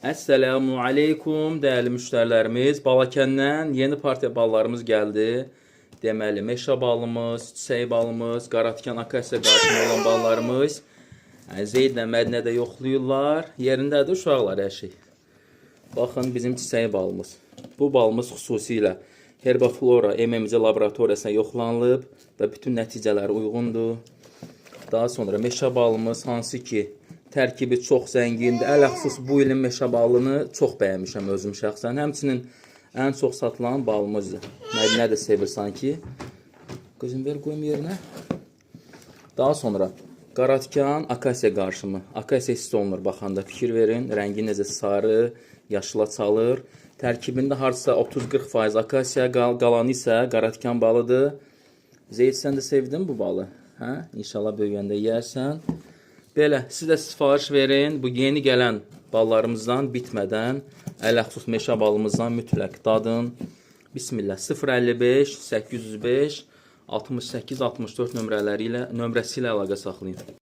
Əssəlamu aleykum dəyərli müştərilərimiz. Balakəndən yeni partiya ballarımız gəldi. Deməli, meşə balımız, çiçək balımız, qaratikan akasiya qarışımı olan ballarımız. Yəni, Zeydlə Mədinə də yoxlayırlar. Yerindədir uşaqlar, hər şey. Baxın bizim çiçək balımız. Bu balımız xüsusilə Herbaflora MMC laboratoriyasına yoxlanılıb və bütün nəticələri uyğundur. Daha sonra meşə balımız, hansı ki tərkibi çox zəngindir. Ələxsus bu ilin meşə balını çox bəyənmişəm özüm şəxsən. Həmçinin ən çox satılan balımızdır. Mədinə də sevir sanki. Qızım, ver qoyum yerinə. Daha sonra qaratikan akasiya qarışımı. Akasiya hiss olunur baxanda, fikir verin. Rəngi necə sarı, yaşıla çalır. Tərkibində hardasa 30-40% akasiya, qalanı isə qaratikan balıdır. Zeyd, sən də sevdin bu balı? Hə? İnşallah böyüyəndə yeyərsən. Belə, siz də sifariş verin. Bu yeni gələn ballarımızdan bitmədən, ələxsus meşə balımızdan mütləq dadın. Bismillah. 055 805 68 64 nömrələri ilə nömrəsi ilə əlaqə saxlayın.